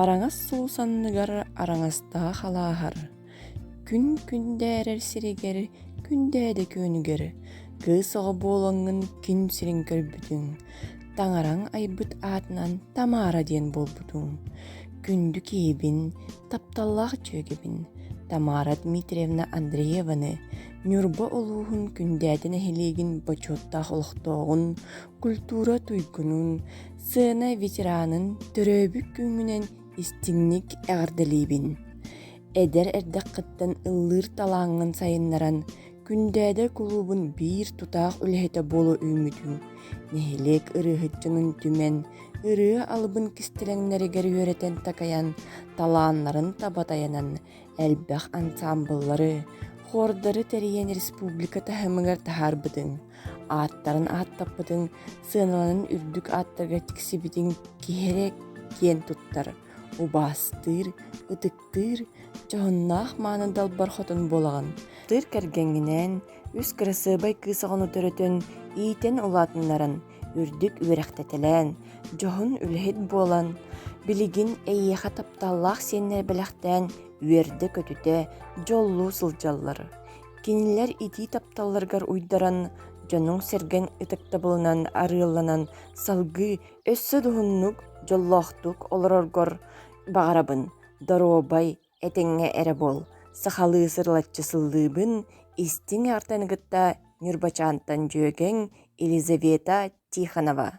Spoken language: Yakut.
Араҥас сулус анныгар араҥастаах алааһар, күн күндээрэр сиригэр күндээдэ күөнүгэр кыыс оҕо буолаҥҥын күн сирин көрбүтүҥ, таҥараҥ айбыт аатынан Тамара диэн буолбутуҥ. Күндү киһибин, тапталлаах дьүөгэбин Тамара Дмитриевна Андрееваны Ньурба улууһун Күндээдэ нэһилиэгин бочуоттаах олохтооҕун, культура туйгунун, сцена ветеранын төрөөбүт күҥҥүнэн истиҥник эҕэрдэлиибин. Эдэр эрдэххиттэн ыллыыр талааҥҥын сайыннаран, Күндээдэ кулуубун биир тутаах үлэһитэ буола үүммүтүҥ, нэһилиэк ырыаһыт дьонун түмэн, ырыа алыбын кистэлэҥнэригэр үөрэтэн-такайан, талааннарын таба тайанан, элбэх ансаамбыллары, хуордары тэрийэн республика таһымыгар таһаарбытыҥ, ааттарын ааттаппытыҥ, сыаналанан үрдүк ааттарга тиксибитиҥ киһи эрэ киэн туттар, убаастыыр, ытыктыыр, дьоһуннаах мааны далбар хотун буолаҕын. Тыр кэргэҥҥинээн үс кырасыабай кыыс оҕону төрөтөн, иитэн улаатыннаран, үрдүк үөрэхтэтэлээн, дьоһун үлэһит буолан, билигин эйиэхэ тапталлаах сиэннэр бэлэхтээн үөрдэ-көтүтэ, дьоллуу сылдьаллар. Кинилэр итии тапталларыгар уйдаран, дьонуҥ-сэргэҥ ытыктабылынан арыалланан салгыы өссө дуһуннук, дьоллоохтук олороргор баҕарабын. Доруобай, этэҥҥэ эрэ буол. Сахалыы сырылаччы сыллыыбын, истиҥ эҕэрдэни кытта Ньурбачаантан дьүөгэҥ Елизавета Тихонова.